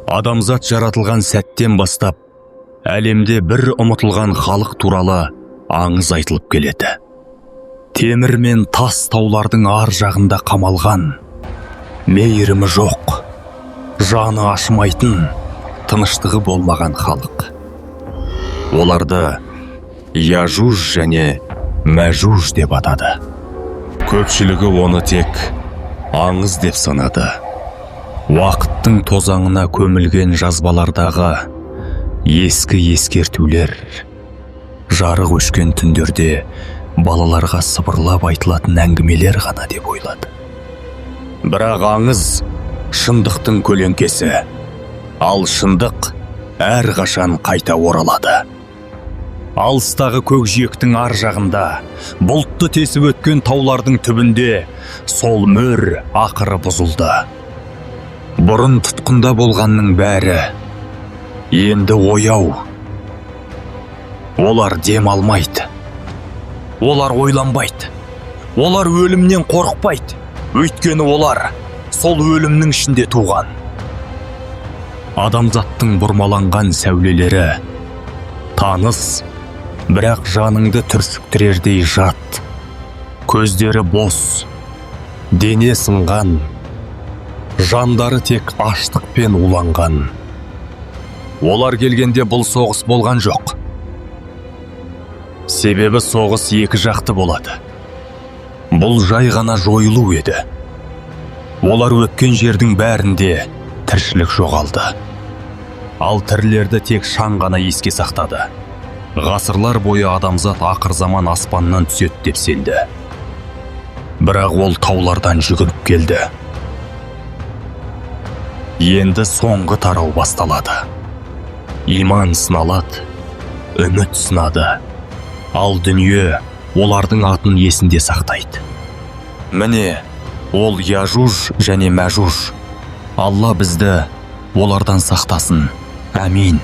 Адамзат жаратылған сәттен бастап әлемде бір ұмытылған халық туралы аңыз айтылып келеді. Темір мен тас таулардың ар жағында қамалған, мейірімі жоқ, жаны ашымайтын, тыныштығы болмаған халық. Оларды Яжуж және Мәжуж деп атады. Көпшілігі оны тек аңыз деп санады. Уақыттың тозаңына көмілген жазбалардағы ескі ескертулер, жарық өшкен түндерде балаларға сыбырлап айтылатын әңгімелер ғана деп ойлады. Бірақ аңыз шындықтың көлеңкесі, ал шындық әрқашан қайта оралады. Алыстағы көкжиектің ар жағында, бұлтты тесіп өткен таулардың түбінде сол мөр ақыры бұзылды. Бұрын тұтқында болғанның бәрі енді ояу. Олар дем алмайды. Олар ойланбайды. Олар өлімнен қорықпайды. Өйткені олар сол өлімнің ішінде туған. Адамзаттың бұрмаланған сәулелері таныс, бірақ жаныңды түршіктірердей жат. Көздері бос, дене сынған, жандары тек аштықпен уланған. Олар келгенде бұл соғыс болған жоқ. Себебі соғыс екі жақты болады. Бұл жай ғана жойылу еді. Олар өткен жердің бәрінде тіршілік жоғалды. Ал тірілерді тек шаң ғана еске сақтады. Ғасырлар бойы адамзат ақыр заман аспаннан түседі деп сенді. Бірақ ол таулардан жүгіріп келді. Енді соңғы тарау басталады. Иман сыналады, үміт сынады. Ал дүние олардың атын есінде сақтайды. Міне, ол Яжуж және Мәжуж. Алла бізді олардан сақтасын. Әмин.